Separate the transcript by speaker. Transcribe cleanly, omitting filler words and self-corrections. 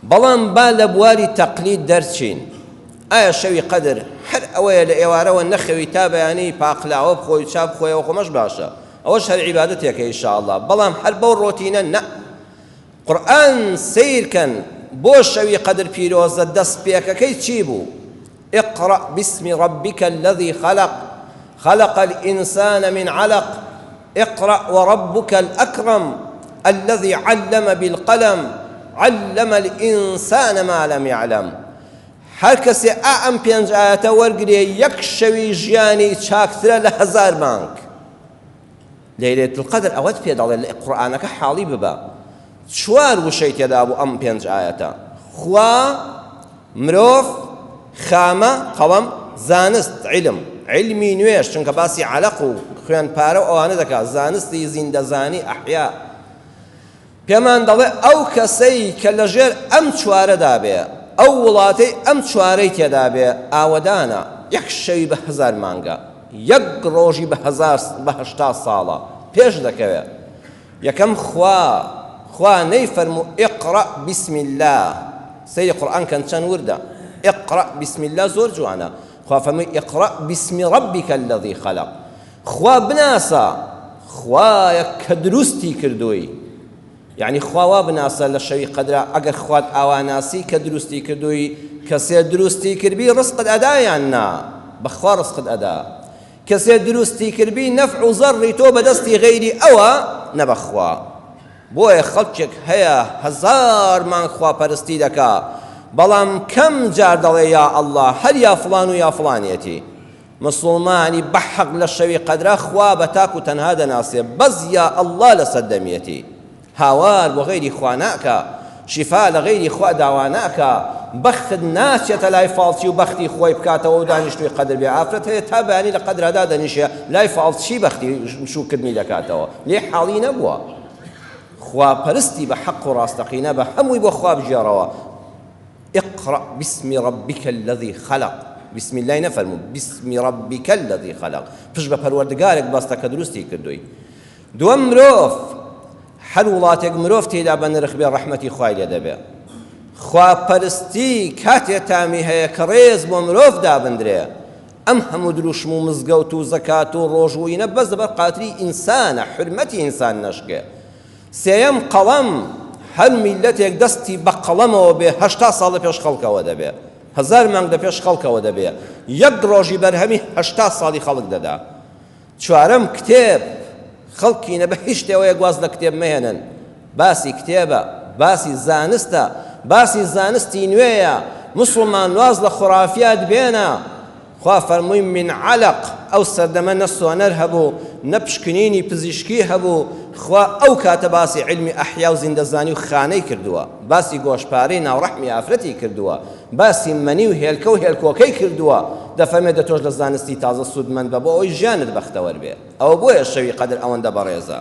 Speaker 1: بەڵام با لە بواری تەقلید دەرچین ئایا شەوی قەدر هەر ئەوەیە لە ئێوارەوە نەخەوی تا بەیانی پاقلاوە بخۆی و چا بخۆیەوە خۆمەش باشە ئەوەش هەر عیبادەتێکە ئیشاءاللە بەڵام هەر بەو ڕۆتینە نە قورئان سەیرکەن بۆ شەوی قەدر پیرۆزە دەستپێکەکەی چی بوو اقرأ باسم ربك الذي خلق خلق الإنسان من علق اقرأ وربك الأكرم الذي علم بالقلم علم الإنسان ما لم يعلم هەر کەسێ ئا ئەم پێنج ئایەتە وەرگرێ یەک شەوی ژیانی چاکترە لە هەزار مانگ لەیلەت القدر ئەوەت پێ دەڵێ لە قورئانەکە حاڵی ببە چوار وشەی تێدا بوو ئەم پێنج ئایەتە خوا مرۆڤ خامە قەڵەم زانست علم علمی نوێش چونکە باسی عەلەق و خوێن پارە و ئەوانە دەکات زانستی زیندەزانی ئەحیا پێمان دەڵێ ئەو کەسەی کە لەژێر ئەم چوارەدا بێ، ئەو وڵاتەی ئەم چوارەی تێدا بێ ئاوەدانە، یەک شەوی بە هەزار مانگە، یەک ڕۆژی بە هەزار بە 80 ساڵە پێش دەکەوێ. یەکەم خوا، خوا نەیفەرموو اقرأ بسم اللە، سەیری قورئان کەن چەند وردە، اقرأ بسم اللە زۆر جوانە، خوا فەرمووی اقرأ بسم ربک الذی خلق، خوا بناسە خوایە کە دروستی کردووی یعنی خوا وا بناسە لە شەوی قەدرا ئەگەر خوات ئاوا ناسی کە دروستی کردووی کەسێ دروستی کردبی ڕزقت ئەدا یان نا بەخوا ڕزقت ئەدا کەسێ دروستی کردبی نەفع و زەڕی تۆ بەدەستی غەیری ئەوە نەبەخوا بۆیە خەڵکێک هەیە هەزار مانگ خواپەرستی دەکا بەڵام کەم جار دەڵێ یا ئەڵڵا هەر یا فڵان و یا فڵانیەتی مسوڵمانی بەحەق لە شەوی قەدرا خوا بە تاک و تەنها دەناسێ بەس یا اللە لەسەر دەمیەتی هاوار بۆ غەیری خوا ناکا شیفا لە غەیری خوا داوا ناکا بەخت ناچێتە لای فاڵچی و بەختی خۆی بکاتەوە و دانیشتوی قەدر بێ ئافرەت هەیە تا بەیانی لە قەدرا دادەنیشێ لای فاڵچی بەختی شووکردنی دەکاتەوە لێ حاڵی نەبووە خواپەرستی بە حەق و ڕاستەقینە بە هەمووی بۆ خوا بگێڕەوە اقرأ باسم ربک الذی خلق بسم اللە نەفەرموو باسم ربک الذی خلق پشت بە پەروەردگارێک بەستە کە دروستی کردووی دووەم مرۆڤ هەر وڵاتێک مرۆڤ تێدا بە نرخ بێ ڕەحمەتی خوای لێ دەبێ خواپەرستی کاتێ تامی هەیە کە ڕێز بۆ مرۆڤ دابندرێ ئەم هەموو دروشم و مزگەوت و زەکات و ڕۆژووینە بەس لەبەر قاتری ئینسانە حرمەتی ئینسان نەشکێ سێیەم، قەڵەم، هەر میللەتێک دەستی بە قەڵەمەوە بێ 80 ساڵ لە پێش خەڵکەوە دەبێ، هەزار مانگ لە پێش خەڵکەوە دەبێ، یەک ڕۆژی بەرهەمی 80 ساڵی خەڵک دەدا. چوارەم، کتێب، خەڵکینە بە هیچ شێوەیەک واز لە کتێب مەهێنن، باسی کتێبە، باسی زانستە، باسی زانستی نوێیە، موسڵمان واز لە خورافیات بێنە، خوا فەرمووی من علق، ئەو سەردەمە نە سۆنەر هەبوو، نە پشکنینی پزیشکی هەبوو، خوا ئەو کاتە باسی عیلمی ئەحیا و زیندەزانی و خانەی کردووە، باسی گۆشتپارەی ناو ڕەحمی ئافرەتی کردووە، باسی مەنی و هێلکە و هێلکۆکەی کردووە، دەفەرمێ دە تۆش لە زانستی تازە سوودمەند بە بۆ ئەوەی ژیانت بەختەوەر بێ. ئەوە بۆیە شەوی قەدر ئەوەندە بەڕێزە.